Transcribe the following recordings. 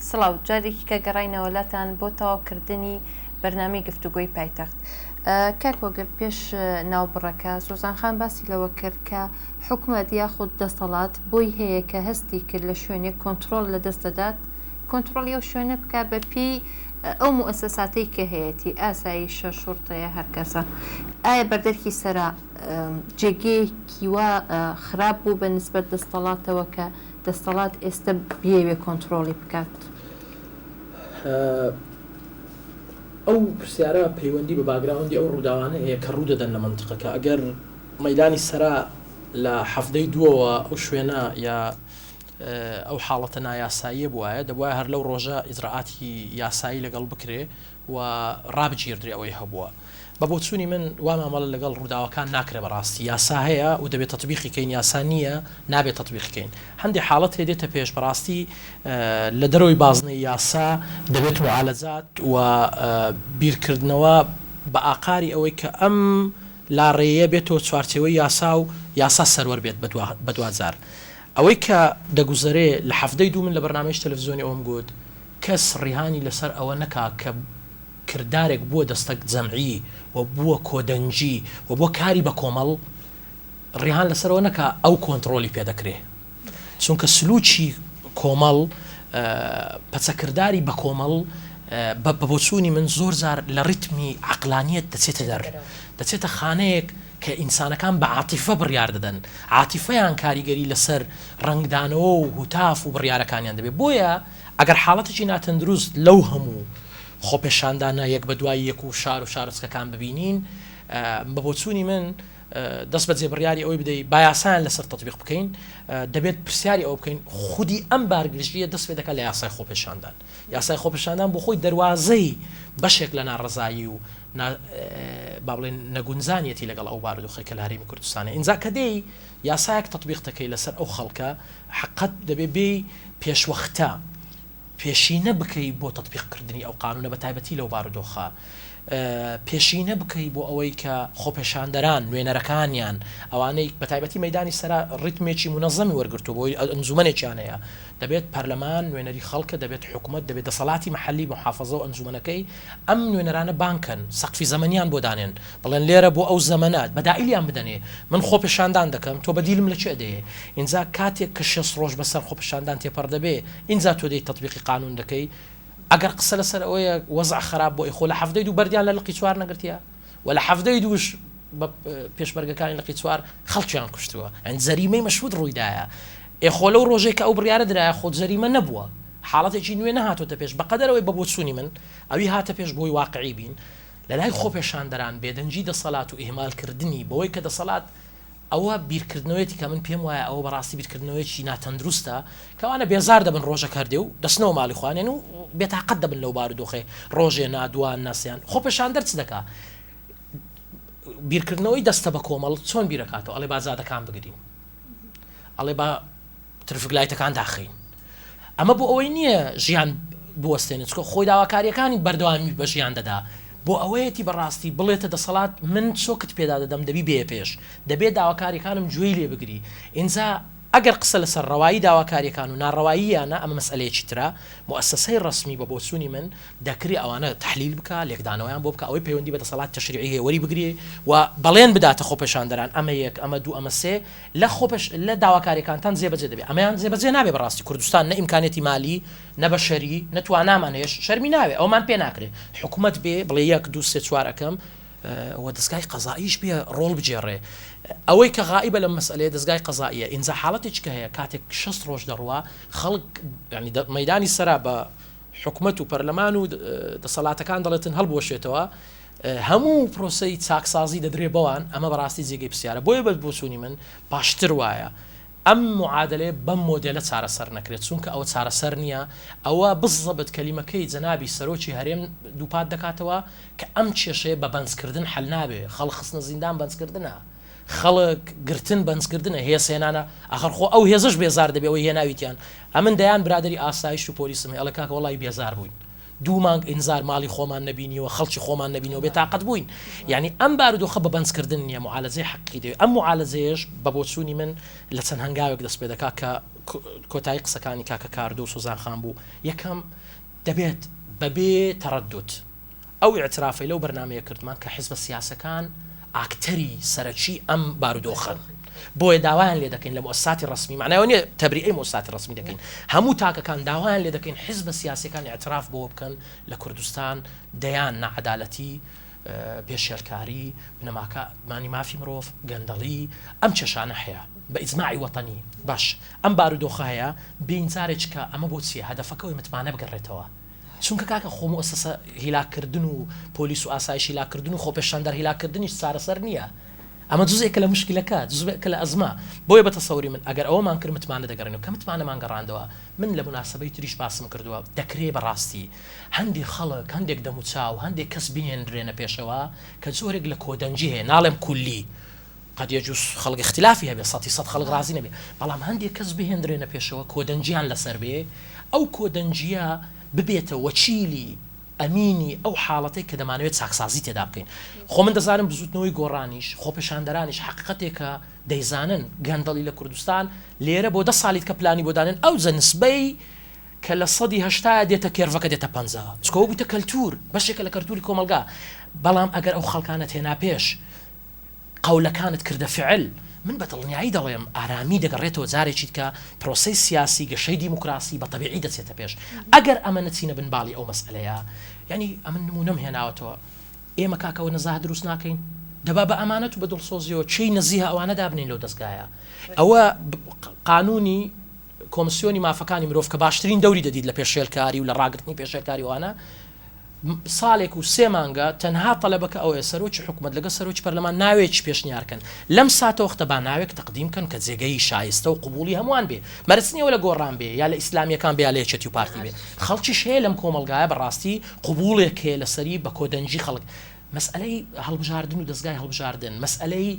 سڵاو، جارێکی کە گەڕاینەوە لاتان بۆ تەواوکردنی بەرنامەی گفتوگۆی پایتەخت. کاک هۆگر پێش ناوبڕەکە سۆزان خان باسی لەوە کرد کە حکومەت یاخود دەسەڵات بۆی هەیە کە هەستی کرد لە شوێنێک کۆنترۆڵ لەدەست دەدات کۆنترۆڵی ئەو شوێنە بکا بە پێی ئەو موئەسەساتەی کە هەیەتی ئاسایشە شوڕتەیە هەر کەسە ئایا بەردەرکی سەرا جێگەیەکی وا خراپ بوو بە نسبەت دەستەڵاتەوە کە دەستەڵات ئێستە بیەوێ کۆنترۆڵی بکات؟ ئەو پرسیارە پەیوەندی بە باگراوندی ئەو ڕووداوانە هەیە کە ڕوو دەدەن لە مەنتقەکە. ئەگەر مەیدانی سەرا لە حەڤدەی دووەوە ئەو شوێنە یا ئەو حاڵەتە نایاساییە بوایە، دەبوایە هەر لەو ڕۆژە ئیجرائاتی یاسایی لەگەڵ بکرێ و ڕابگیردرێ ئەوەی هەبووە. بە بۆچوونی من وا مامەڵە لەگەڵ ڕووداوەکان ناکرێ بەڕاستی یاسا هەیە و دەبێ تەتبیقی کەین یاسا نییە نابێ تەتبیقی کەین هەندێ حاڵەت هەیە دێتە پێش بەڕاستی لە دەرەوەی بازنەی یاسا دەبێت معالەجات و بیرکردنەوە بە ئاقاری ئەوەی کە ئەم لاڕێیە بێتەوە چوارچێوەی یاسا و یاسا سەروەر بێت بە دواجار ئەوەی کە دەگوزەرێ لە حەڤدەی دوو من لە بەرنامەیش تەلەفزیۆنی ئەوەم گوت کەس ڕیهانی لەسەر ئەوە نەکا کە کردارێک بووە دەستەک جەمعی و بووە کۆدەنگی و بووە کاری بە کۆمەڵ ڕیهان لەسەر ئەوە نەکا ئەو کۆنتڕۆلی پێ دەکرێ چونکە سلوکی کۆمەڵ پەچەکرداری بە کۆمەڵ بە بۆچوونی من زۆر جار لە ڕیتمی عەقلانیەت دەچێتە دەر دەچێتە خانەیەک کە ئینسانەکان بە عاتیفە بڕیار دەدەن عاتیفەیان کاریگەری لەسەر ڕەنگدانەوە و هوتاف و بڕیارەکانیان دەبێت بۆیە ئەگەر حاڵەتێکی ناتەندروست لەو هەموو خۆپێشاندانە یەک بە دوای یەک و شار و شارۆچکەکان ببینین بە بۆچوونی من دەست بەجێ بڕیاری ئەوەی بدەی با یاسایان لەسەر تەتبیق بکەین، دەبێت پرسیاری ئەوە بکەین خودی ئەم بارگرژییە دەست پێ دەکات لە یاسای خۆپێشاندان. یاسای خۆپێشاندان بۆ خۆی دەروازەی بەشێک لە ناڕەزایی و با بڵێن نەگونجانیەتی لەگەڵ ئەو بارودۆخەی کە لە هەرێمی کوردستانە. ئینجا کە دێی یاسایەک تەتبیق دەکەی لەسەر ئەو خەڵکە، حەقت دەبێ بێی پێشوەختە پێشینە بکەی بۆ تەتبیق کردنی ئەو قانونە بە تایبەتی لەو بارودۆخە پێشینە بکەی بۆ ئەوەی کە خۆپێشاندەران نوێنەرەکانیان ئەوانەی بە تایبەتی مەدانی سەرا ڕیتمێکی مونەزەمی وەرگرتووە بۆی ئەنجومەنێکیان هەیە دەبێت پەرلەمان نوێنەری خەڵکە دەبێت حکومەت دەبێت دەسەڵاتی محەلی محافەزە و ئەنجومەنەکەی ئەم نوێنەرانە بانگ کەن سەقفی زەمەنیان بۆ دانێن بڵێن لێرە بۆ ئەو زەمەنە بەدائیلیان بدەنێ من خۆپێشاندان دەکەم تۆ بەدیلم لە کوێ دەیێ ئینجا کاتێک کە 60 ڕۆژ بەسەر خۆپێشاندان تێپەڕ دەبێ ئینجا تۆ دێی تەتبیقی قانون دەکەی ئەگەر قسە لەسەر ئەوەیە وەزع خراپ بۆ خۆ لە حەڤدەی دوو بەردیان لە لقی چوار نەگرتیە و لە حەڤدەی دووش بە پێشمەرگەکانی لقی چوار خەڵکیان کوشتووە یان جەریمەی مەشهود ڕوویدایە ئێ خۆ لەو ڕۆژەی کە ئەو بڕیارە درایە خۆ جەریمە نەبووە حاڵەتێکی نوێ نەهاتۆتە پێش بەقەدەر ئەوەی بە بۆچوونی من ئەوی هاتە پێش بۆی واقعی بین لە لای خۆپێشاندەران بێدەنگی دەسەلات و ئیهمالکردنی بەوەی کە دەسەلات ئەوە بیرکردنەوەیەتی کە من پێم وایە ئەوە بەڕاستی بیرکردنەوەیەکی ناتەندروستە کە ئەوانە بێزار دەبن ڕۆژەک هەر دێ و دەچنەوە ماڵی خۆیان و بێتاقەت دەبن لەو بارودۆخەی ڕۆژێ نا دوان نا سیان خۆپێشاندەر چ دەکا بیرکردنەوەی دەستە بە کۆمەڵ چۆن بیرەکاتەوە ئەڵێ با جادەکان بگرین ئەڵێ با ترفک لایتەکان داخەین ئەمە بۆ ئەوەی نییە ژیان بوەستێنێت چونکە خۆی داواکاریەکانی بەردەوامی بە ژیان دەدا بۆ ئەوەیەتی بەڕاستی بڵێتە دەسەڵات من چۆکت پێدا دەدەم دەبی بێیە پێش دەبێ داواکاریەکانم گوێی لێ بگری ئینجا ئەگەر قسە لەسەر ڕەوایی داواکاریەکان و ناڕەواییانە ئەمە مەسئەلەیەکی ترە موئەسەسەی ڕەسمی بە بۆچوونی من دەکرێ ئەوانە تەحلیل بکا، لێکدانەوەیان بۆ بکا، ئەوەی پەیوەندی بە دەسەڵاتی تەشریعی هەیە وەری بگرێ و بەڵێن بداتە خۆپێشاندەران ئەمە یەک، ئەمە دوو، ئەمە سێ لە خۆپێش لە داواکاریەکانتان جێبەجێ دەبێ. ئەمەیان جێبەجێ نابێ بەڕاستی کوردستان نە ئیمکانیەتی مالی، نە بەشەری، نە توانامان هەیە، شەرمی ناوێ، ئەوەمان پێ ناکرێ. حکومەت بێ بڵێ یەک، دوو، سێ، چوار ئەکەم و دەزگای قەزائیش بێ ڕۆڵ بگێڕێ. ئەوەی کە غائیبە لەم مەسئەلەیە دەزگای قەزائیە. ئینجا حاڵەتێکی کە هەیە کاتێک 60 ڕۆژ دەڕوا خەڵک یانی مەیدانی سەرا بە حکومەت و پەرلەمان و دەسەڵاتەکان دەڵێتن هەڵبوەشێتەوە، هەموو پرۆسەی چاکسازی دەدرێ بەوان، ئەمە بەڕاستی جێگەی پرسیارە، بۆیە بە بۆچوونی من باشتر وایە ئەم معادەلەیە بەم مۆدێلە چارەسەر نەکرێت، چونکە ئەوە چارەسەر نییە، ئەوە بززەبت کەلیمەکەی جەنابی سەرۆکی هەرێم دووپات دەکاتەوە کە ئەم کێشەیە بە بەنجکردن حەل نابێ، خەڵک خستنە زیندان بەنجکردنە. خەڵک گرتن بەنجکردنە هێز هێنانە ئاخر خۆ ئەو هێزەش بێزار دەبێ ئەوەی هێناویتیان ئەمن دەیان برادەری ئاسایش و پۆلیسم هەیە ئەڵێ کاکە وەڵی بێزار بووین. دوو مانگ ئینزار ماڵی خۆمان نەبینیوە خەڵکی خۆمان نەبینیوە بێ تاقەت بووین یانی ئەم بارودۆخە بە بەنجکردن نییە معالەجەی حەقیقی دەوێت ئەم معالەجەیەش بە بۆچوونی من لە چەند هەنگاوێک دەست پێ دەکات کە کۆتایی قسەکانی کاکە کاردۆ و سۆزان خان بوو یەکەم دەبێت بەبێ تەڕەدود ئەو ئیعترافەی لەو بەرنامەیە کردمان کە حزبە سیاسەکان ئاکتەری سەرەکی ئەم بارودۆخەن بۆیە داوایان لێ دەکەین لە موئەسساتی ڕەسمی مەعنای ئەوە نییە تەبریئەی موئەسساتی ڕەسمی دەکەین هەموو تاکەکان داوایان لێ دەکەین حزبە سیاسیەکان ئیعتراف بەوە بکەن لە کوردستان دەیان ناعەدالەتی پێشێلکاری بنەماکانی مافی مرۆڤ گەندەڵی ئەم کێشانە هەیە بە ئیجماعی وەتەنی باش ئەم بارودۆخە هەیە بێین جارێکە ئەمە بۆ چییە هەدەفەکە ئەوەی متمانە بگەڕێتەوە چونکە کاکە خۆ موئەسەسە هیلاک کردن و پۆلیس و ئاسایش هیلاک کردن و خۆپێشاندەر هیلاک کردنیش چارەسەر نییە ئەمە جزئێکە لە موشکیلەکە جزئێکە لە ئەزمە بۆیە بە تەسەوری من ئەگەر ئەوەمان کرد متمانە دەگەڕێنەوە کە متمانەمان گەڕاندەوە من لە موناسەبەی تریش باسم کردووە دەکرێ بەڕاستی هەندێک خەڵک هەندێک دەموچاو هەندێک کەس بهێنرێنە پێشەوە کە جۆرێک لە کۆدەنگی هەیە ناڵێم کولی قد یجوز خەڵک ئیختلافی هەبێ سەتی سەت خەڵک ڕازی نەبێ بەڵام هەندێک کەس بهێندرێنە پێشەوە کۆدەنگیان لەسەر بێ ئەو کۆدەنگیە ببێتە وەکیلی ئەمینی ئەو حاڵەتەی کە دەمانەوێت چاکسازی تێدا بکەین خۆ من دەزانم بزوتنەوەی گۆڕانیش خۆپێشاندەرانیش حەقیقەتێکە دەیزانن گەندەڵی لە کوردستان لێرە بۆ دە ساڵی دیکە پلانی بۆ دانێن ئەوجە نسبەی کە لە سەدی هەشتایە دێتە curve ەکە دێتە 50 چونکە ئەوە بوویتە کەلتور بەشێکە لە کەلتوری کۆمەڵگا بەڵام ئەگەر ئەو خەڵکانەت هێنا پێش قەولەکانت کردە فعل، من بە دڵنیایی دەڵێم ئارامی دەگەڕێتەوە جارێکی دیکە پرۆسەی سیاسی گەشەی دیموکراسی بە تەبیعی دەچێتە پێش ئەگەر ئەمە نەچینە بن باڵی ئەو مەسئەلەیە یانی ئەمن نموونەم هێناوەتەوە ئێمە کاکە ئەوە نەزاهە دروست ناکەین دەبا بە ئەمانەت و بە دڵسۆزیەوە کێی نەزیهە ئەوانە دابنێین لەو دەزگایە ئەوە قانوونی کۆمسیۆنی مافەکانی مرۆڤ کە باشترین دەوری دەدیت لە پێشێلکاری و لە ڕاگرتنی پێشێلکاری وانە ساڵێک و سێ مانگە تەنها تەلەبەکە ئەوەیە سەرۆکی حکومەت لەگەڵ سەرۆکی پەرلەمان ناوێکی پێشنیار کەن لەم ساتەوەختە با ناوێک تەقدیم کەن کە جێگەی شایستە و قبوڵی هەمووان بێ مەرج نییە ئەوە لە گۆڕان بێ یا لە ئیسلامییەکان بێ یا لە یەکێتی و پارتی بێ خەڵکیش هەیە لەم کۆمەڵگایە بەڕاستی قبوڵێک هەیە لەسەری بە کۆدەنگی خەڵک مەسئەلەی هەڵبژاردن و دەزگای هەڵبژاردن، مەسئەلەی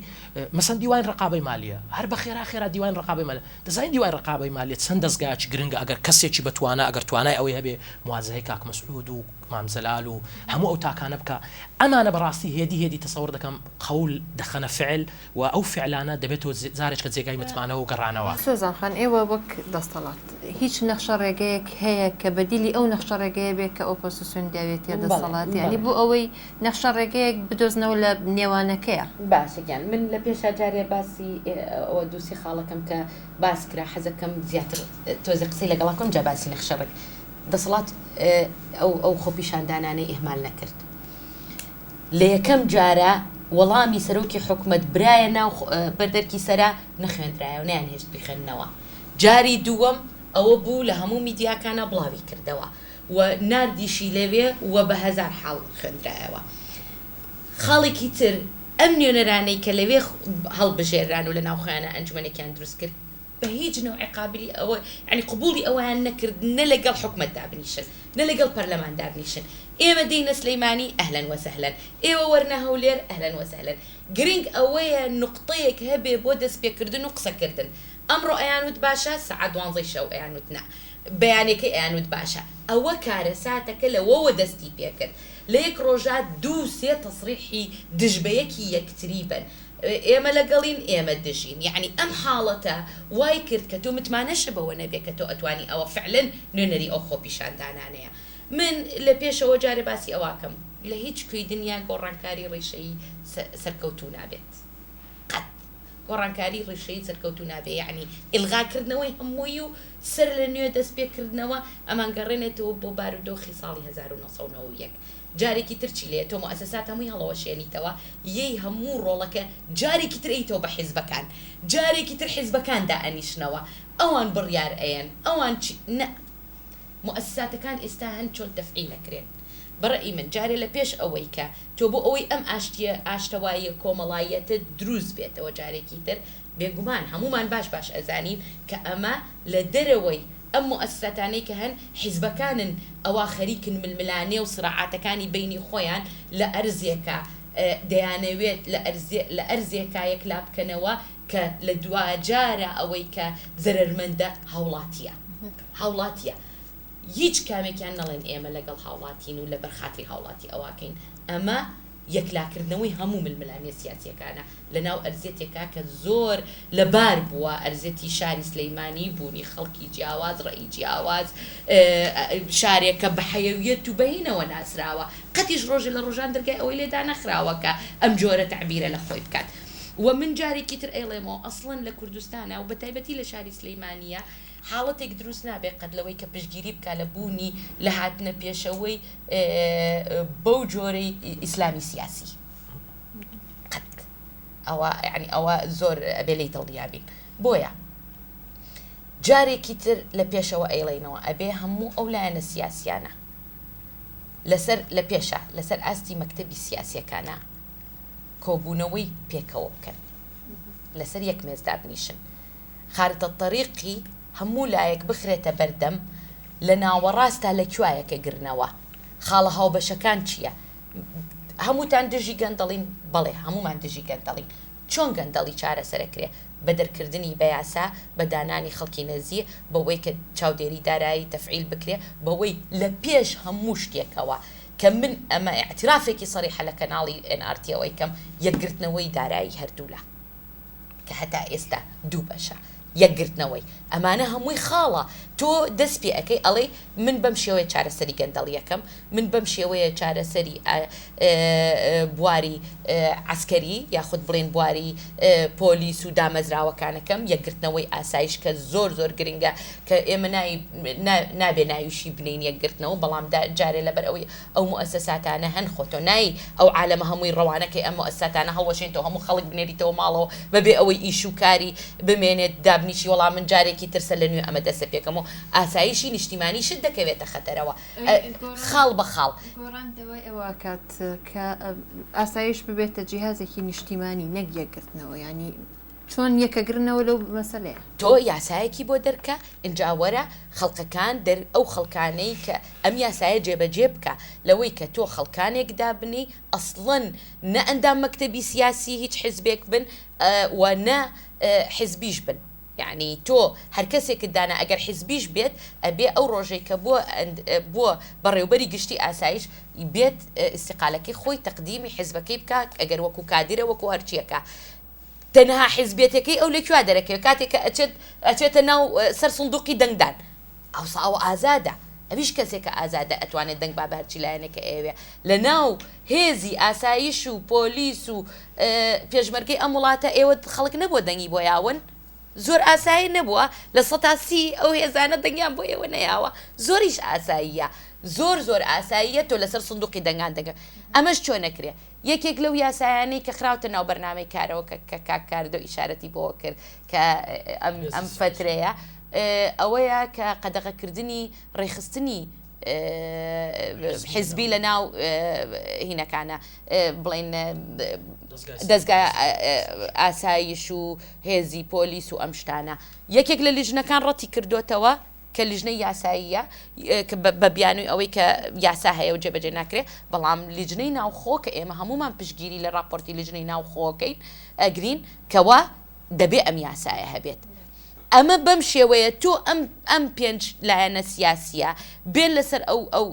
مەسەن دیوانی ڕەقابەی مالیە، هەر بە خێرا خێرا دیوانی ڕەقابەی مالیە، دەزانین دیوانی ڕەقابەی مالیە چەند دەزگایەکی گرنگە ئەگەر کەسێکی بە توانا ئەگەر توانای ئەوەی هەبێ مواجەهەی کاک مەسعود و مام جەلال و هەموو ئەو تاکانە بکا، ئەمانە بەڕاستی هێدی هێدی تەسەور دەکەم قەول دەخەنە فعل و ئەو فعلانە دەبێتەوە جارێکە جێگای متمانە و گەڕانەوە. سۆزان خان ئێوە وەک دەستەڵات هیچ نەخشە ڕێگەیەک هەیە کە بەدیلی ئەو نەخشە ڕێگەیە بێ کە ئۆپۆزسیۆن داوێتیە دەسەڵات یانی بۆ ئەوەی نەخشە ڕێگەیەک بدۆزنەوە لە نێوانەکەیە؟ باشە گیان من لە پێشا جارێ باسی ئەوە دووسی خاڵەکەم کە باس کرا حەزەکەم زیاتر تۆزێ قسەی لەگەڵا کەم جا باسی نەخشە ڕێگ دەسەڵات ئەو ئەو خۆپیشاندانانەی ئیهمال نەکرد. لە یەکەم جارا وەڵامی سەرۆکی حکومەت برایە ناو بەردەرکی سەرا نەخوێندرایەوە نەیانهێشت بیخوێننەوە جاری دووەم ئەوە بوو لە هەموو میدیاکانا بڵاوی کردەوە و ناردیشی لەوێ و بە هەزار حاڵ خوێندرایەوە خاڵێکی تر ئەم نوێنەرانەی کە لەوێ هەڵبژێرران و لە ناو خۆیانا ئەنجومەنێکیان دروست کرد بە هیچ نەوعێ قابلی ئەوە یانی قبوڵی ئەوەیان نەکرد نە لەگەڵ حکومەت دابنیشن نە لەگەڵ پەرلەمان دابنیشن ئێمە دێینە سلیمانی ئەهلەن وەسەهلەن ئێوە وەرنە هەولێر ئەهلەن وەسەهلەن گرنگ ئەوەیە نوقتەیەک هەبێ بۆ دەستپێکردن و قسەکردن ئەمڕۆ ئەیانوت باشە سەعات دوانزەی شەو ئەیانوت نا بەیانەکەی ئەیانوت باشە ئەوە کارەساتەکە لەوەوە دەستی پێکرد لە یەک ڕۆژا دوو سێ تەسریحی دژ بەیەکی یەکتری بەن ئێمە لەگەڵین ئێمە دژین یەعنی ئەم حاڵەتە وای کرد کە تۆ متمانەشت بەوە نەبێ کە تۆ ئەتوانی ئەوە فعلەن نوێنەری ئەو خۆپیشاندانانەیە من لە پێشەوە جارێ باسی ئەوەکەم لە هیچ کوێی دنیا گۆڕانکاری ڕیشەیی سەرکەوتوو نابێت قەت گۆڕانکاری ڕیشەیی سەرکەوتوو نابێ یەعنی ئیلغا کردنەوەی هەمووی و سەر لە نوێ دەست پێ کردنەوە ئەمانگەڕێنێتەوە بۆ بارودۆخی ساڵی 1991 جارێکی تر چی لێیە تۆ موئەسەسات هەمووی هەڵەوەشێنیتەوە یەی هەموو ڕۆڵەکە جارێکی تر ئەیتەوە بە حیزبەکان جارێکی تر حیزبەکان دائەنیشنەوە ئەوان بڕیار ئەیەن ئەوان چی نە موئەسەساتەکان ئێستا هەن چۆن تەفعیل ئەکرێن بە ڕەئی من جارێ لە پێش ئەوەی کە تۆ بۆ ئەوەی ئەم ئاشتیە ئاشتەواییە کۆمەڵاییەتە دروست بێتەوە جارێکی تر بێگومان هەموومان باش باش ئەزانین کە ئەمە لە دەرەوەی ئەم موئەسساتانەی کە هەن حیزبەکانن ئەوا خەریکن ململانێ و سراعاتەکانی بەینی خۆیان لە ئەرزێکا دەیانەوێت لە ئەرزێ لە ئەرزێکا یەکلا بکەنەوە کە لە دواجارا ئەوەی کە زەرەرمەندە هاوڵاتیە هاوڵاتیە. هیچ کامێکیان نەڵێن ئێمە لەگەڵ هاوڵاتین و لەبەر خاتری هاوڵاتی ئەواکەین، ئەمە یەکلاکردنەوەی هەموو ململانێ سیاسیەکانە لەناو ئەرزیەتێکا کە زۆر لەبار بووە، ئەرزیەتی شاری سلیمانی بوونی خەڵکی جیاواز، ڕەئی جیاواز، شارێکە بە حەیەویەت و بەهینەوە ناسراوە، قەتیش ڕۆژێ لە ڕۆژان دەرگای ئەوەی لێ دانەخراوە کە ئەم جۆرە تەعبیرە لە خۆی بکات. وە من جارێکی تر ئەیڵێمەوە ئەسڵەن لە کوردستانا و بەتایبەتی لە شاری سلیمانییە حاڵەتێک دروست نابێ قەت لەوەی کە پشتگیری بکا لە بوونی لە هاتنە پێشەوەی بەو جۆرەی ئیسلامی سیاسی قەت ئەوە یعنی ئەوە زۆر ئەبێ لێی دڵنیا بین بۆیە جارێکی تر لە پێشەوە ئەیڵێینەوە ئەبێ هەموو ئەو لایەنە سیاسیانە لەسەر لە پێشە لەسەر ئاستی مەکتەبی سیاسیەکانە کۆبوونەوەی پێکەوە بکەن لەسەر یەک مێز دابنیشن خارطە طریقی هەموو لایەک بخرێتە بەردەم لە ناوەڕاستا لە کوایەکە گرنەوە خاڵە هاوبەشەکان چییە هەمووتان دژی گەندەڵین بەڵێ هەموومان دژی گەندەڵین چۆن گەندەڵی چارەسەرەکرێ بە دەرکردنی بە یاسا بە دانانی خەڵکی نەزیه بەوەی کە چاودێری دارایی تەفعیل بکرێ بەوەی لە پێش هەموو شتێکەوە کە من ئەمە ئیعترافێکی سەریحە لە کەناڵی ئێن ئار تیەوە ئەیکەم یەکگرتنەوەی دارایی هەردوولا کە هەتا ئێستا دوو بەشە یەکگرتنەوەی ئەمانە هەمووی خاڵە تۆ دەست پێ ئەکەی ئەڵێی من بەم شێوەیە چارەسەری گەندەڵی ئەکەم من بەم شێوەیە چارەسەری بواری عەسکەری یاخود بڵێن بواری پۆلیس و دامەزراوەکانەکەم یەکگرتنەوەی ئاسایش کە زۆر زۆر گرنگە کە ئێمە نابێ ناویشی بنێین یەکگرتنەوە بەڵام جارێ لەبەر ئەوەی ئەو موئەسەساتانە هەن خۆ تۆ نای ئەو عالەمە هەمووی ڕەوانەکەی ئەم موئەسساتانە هەڵوەشێنیتەوە هەموو خەڵک بنێریتەوە ماڵەوە بەبێ ئەوەی ئیش و کاری بمێنێت دابنیشی وەڵا من جارێکی تر سەر لە نوێ ئەمە دەسە پێکەم و ئاسایشی نیشتیمانیشت دەکەوێتە خەتەرەوە خاڵ بە خاڵ. گۆڕان داوای ئەوە ئەکات کە ئاسایش ببێتە جیهازێکی نیشتیمانی نەک یەکگرتنەوە یانی چۆن یەکەگرنەوە لەو مەسەلەیە؟ تۆ یاسایەکی بۆ دەرکە ئینجا وەرە خەڵکەکان دەر ئەو خەڵکانەی کە ئەم یاسایە جێبەجێ بکە لەوەی کە تۆ خەڵکانێک دابنێی ئەسڵەن نە ئەندام مەکتەبی سیاسی هیچ حزبێک بن و نە حزبیش بن یەعنی تۆ هەر کەسێکت دانا ئەگەر حزبیش بێت ئەبێ ئەو ڕۆژەی کە بووە بووە بەڕێوبەری گشتی ئاسایش بێت ئیستیقالەکەی خۆی تەقدیمی حزبەکەی بکا ئەگەر وەکو کادرە وەکو هەرچیەکە تەنها حیزبیەتەکەی ئەو لە کوێ دەرەکەوێ کاتێک کە ئەچێت ئەچێتە ناو سەر سندوقی دەنگدان ئەوسا ئەوە ئازادە ئەویش کەسێکە ئازادە ئەتوانێت دەنگ با بە هەرچی لایەنێکە ئەیەوێ لە ناو هێزی ئاسایش و پۆلیس و پێشمەرگەی ئەم وڵاتە ئێوە خەڵک نەبووە دەنگی بۆ یاون زۆر ئاسایی نەبووە 30% ئەو هێزانە دەنگیان بۆ ئێوە نەیاوە زۆریش ئاساییە زۆر زۆر ئاساییە تۆ لەسەر سندوقی دەنگان دەنگە ئەمەش چۆن نەکرێ یەکێک لەو یاسایانەی کە خراوتە ناو بەرنامەی کارەوە کە کە کاک کاردۆ ئیشارەتی بۆ کرد کە ئەم ئەم فەترەیە ئەوەیە کە قەدەغەکردنی ڕێکخستنی حزبی لە ناو هینەکانە بڵین دەستگا ئاسایش و هێزی پۆلیس و ئەم شتانە یەکێک لە لیژنەکان ڕەتی کردوتەوە کە لیژنەی یاساییە کە بە بیانووی ئەوەی کە یاسا هەیە و جێبەجێ ناکرێ بەڵام لیژنەی ناوخۆ کە ئێمە هەمومان پشتگیری لە راپۆرتی لیژنەی ناوخۆکەین ئەگرین کەوا دەبێ ئەم یاسایە هەبێت. ئەمە بەم شێوەیە تۆ ئەم ئەم پێنج لایەنە سیاسیە بێن لەسەر ئەو ئەو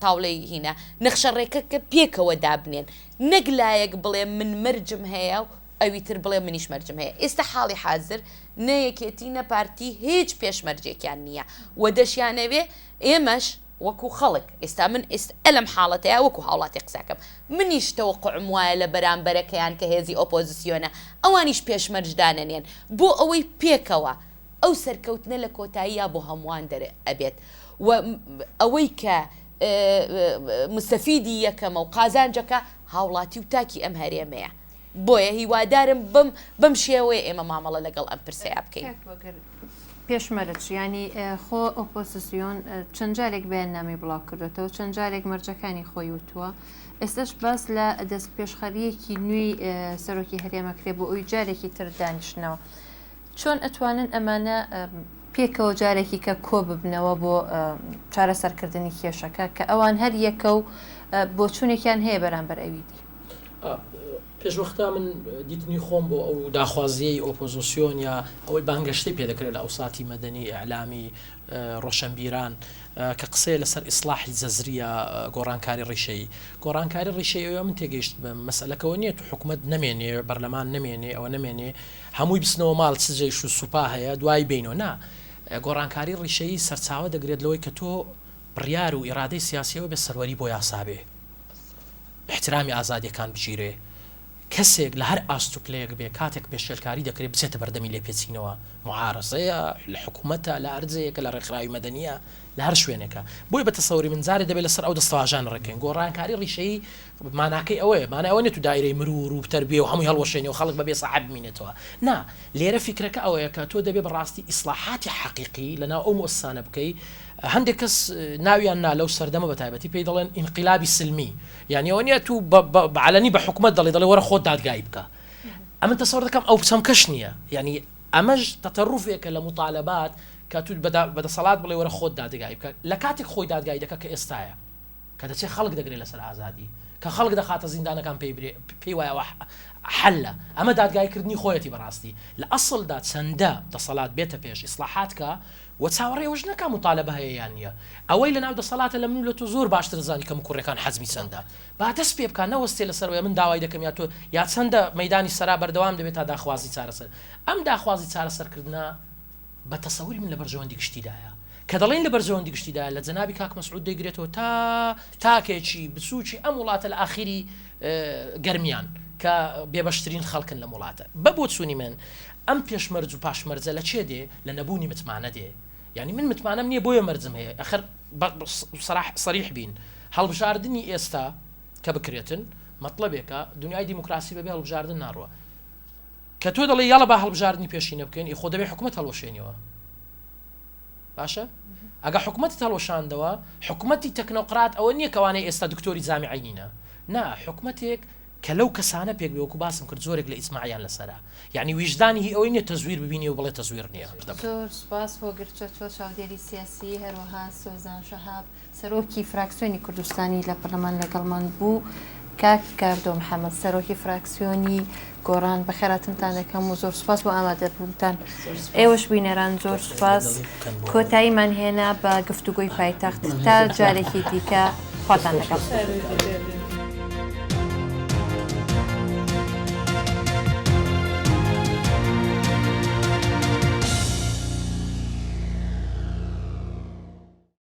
تاولەی هینە نەخشە ڕێکەکە پێکەوە دابنێن نەک لایەک بڵێ من مەرجم هەیە و ئەوی تر بڵێ منیش مەرجم هەیە ئێستا حاڵی حازر نە یەکێتی نە پارتی هیچ پێش مەرجێکیان نییە و دەشیانەوێ ئێمەش وەکو خەڵک ئێستا من ئێستا لەم حاڵەتەیا وەکو هاوڵاتی قسەکەم منیش تەوەقوعم وایە لە بەرامبەرەکەیان کە هێزی ئۆپۆزسیۆنە ئەوانیش پێشمەرج دانەنێن بۆ ئەوەی پێکەوە ئەو سەرکەوتنە لە کۆتاییا بۆ هەمووان دەر ئەبێت و ئەوەی کە مستەفیدی یەکەمە و قازانجەکە هاوڵاتی و تاکی ئەم هەرێمەیە. بۆیە هیوادارم بەم بەم شێوەیە ئێمە مامەڵە لەگەڵ ئەم پرسەیا بکەین. کاک هۆگر، پێش مەرج یانی خۆ ئۆپۆزسیۆن چەند جارێک بەیاننامەی بڵاو کردۆتەوە، چەند جارێک مەرجەکانی خۆی وتووە، ئێستاش باس لە دەستپێشخەرییەکی نوێی سەرۆکی هەرێم ئەکرێ بۆ ئەوی جارێکی تر دانیشتنەوە. چۆن ئەتوانن ئەمانە پێکەوە جارێکی کە کۆ ببنەوە بۆ چارەسەرکردنی کێشەکە کە ئەوان هەر یەکە و بۆچوونێکیان هەیە بەرامبەر ئەوی دی؟ پێشوەختە من دیتنی خۆم بۆ ئەو داخوازیەی ئۆپۆزۆسیۆن یا ئەوەی بانگەشتەی پێدەکرێت لە ئەوساتی مەدەنی ئیعلامی ڕۆشەنبیران کە قسەیە لەسەر ئیسلاحی جەزریە گۆڕانکاری ڕیشەیی گۆڕانکاری ڕیشەی ئەوە من تێگەیشت بم مەسەلەکەەوە نییە تو حکومت نەمێنێ بەرلەمان نەمێنێ ئەوە نەمێنێ هەمووی بچنەوە ماڵ چ جەیش و سوپا هەیە دوای بینەوە نا گۆڕانکاری ڕیشەیی سەرچاوە دەگرێت لەوەی کە تۆ بڕیار و ئیرادەی سیاسیەوە بێ سەروەری بۆ یاسا بێ ئیحترامی ئازادیەکان بگیرێ، کەسێک لە هەر ئاست و پلەیەک بێ کاتێک پێشێلکاری دەکرێ بچێتە بەردەمی لێپێچینەوە، موعارەزەیە، لە حکومەتە، لە هەر جێیەکە، لە ڕێکخراوی مەدەنییە، لە هەر شوێنێکە. بۆیە بە تەسەوری من جارێ دەبێ لەسەر ئەو دەستەواژانە ڕێک کەین. گۆڕانکاری ڕیشەیی ماناکەی ئەوەیە، مانای ئەوە نیە تو دایرەی مرور و تەربیە و هەمووی هەڵوەشێنی و خەڵک بە بێ ساحێب بمینێتەوە. نا، لێرە فیکرەکە ئەوەیە کە تۆ دەبێ بە ڕاستی ئیسڵاحاتی حەقیقی لە ناو ئەو موئەسسانە بکەی، هەندێک کەس ناویان نا لەو سەردەمە بە تایبەتی پێی دەڵێن ئینقلابی سلمی یانی ئەوە نییە تو بە عەلەنی بە حکومەت دەڵێ دەڵێ وەرە خۆت دادگایی بکە ئەمن تەسەور دەکەم ئەو چەمکەش نییە یانی ئەمەش تەتەروفێکە لە موتالەبات کە تو بە دەسەڵات بڵێ وەرە خۆت دادگایی بکە لە کاتێک خۆی دادگایی دەکە کە ئێستایە کە دەچێت خەڵک دەگرێت لەسەر ئازادی کە خەڵک دەخاتە زیندانەکان پێی برێ پێی وایە ئەوە حەلە ئەمە دادگایکردنی خۆیەتی بەڕاستی لە ئەسڵدا چەندە دەسەڵات بێتە پێش ئیسلاحات کە وە چاوەڕێی ئەوەش نەکا موتالەبە هەیە یان نیە. ئەوەی لەناو دەسەڵاتە لە من و لە تۆ زۆر باشتر دەزانی کە مکوڕیەکان حەجمی چەندە. با دەست پێ بکا نەوەستێ لەسەر ئەوەی من داوای دەکەم یا تۆ یا چەندە مەیدانی سەرا بەردەوام دەبێ تا داخوازی چارەسەر. ئەم داخوازی چارەسەرکردنە بە تەسەوری من لە بەرژەوەندی گشتیدایە. کە دەڵێین لە بەرژەوەندی گشتیدایە لە جەنابی کاک مەسعود دەیگرێتەوە تا تاکێکی بچوکی ئەم وڵاتە لە ئاخیری گەرمیان کە بێبەشترین خەڵکن لەم وڵاتە. بە بۆچوونی من ئەم پێشمەرج و پاشمەرجە لە چێ دێ؟ لە نەبوونی متمانە دێ. یانی من متمانەم نییە بۆیە مەرجم هەیە. ئەخر بە سەراح سەریح بین هەڵبژاردنی ئێستا کە بکرێتن مەتڵەبێکە دنیای دیموکراسی بەبێ هەڵبژاردن ناڕوا. کە تۆ دەڵێی یاڵە با هەڵبژاردنی پێشینە بکەین ئی خۆ دەبێ حکومەت هەڵوەشێنیەوە. باشە ئەگە حکومەتت هەڵوەشاندەوە حکومەتی تەکنۆقرات ئەوە نییە کەوانەی ئێستا دکتۆری جامیعەی نینە نا حکومەتێک کە لەو کەسانە پێک بێ وەکو باسم کرد زۆرێک لە ئیجماعیان لەسەرە یانی ویژدانی هی ئەوەی نیە تەزویر ببینی و بڵێ تەزویر نیە. زۆر سوپاس هۆگر چەتۆ چاودێری سیاسی، هەروەها سۆزان شەهاب سەرۆکی فراکسیۆنی کوردستانی لە پەرلەمان لەگەڵمان بوو، کاک کاردۆ محەمەد سەرۆکی فراکسیۆنی گۆڕان بەخێراتنتان دەکەم و زۆر سوپاس بۆ ئامادەبوونتان. ئێوەش بینەران زۆر سوپاس. کۆتاییمان هێنا بە گفتوگۆی پایتەخت تا جارێکی دیکە خواتان لەگەڵ.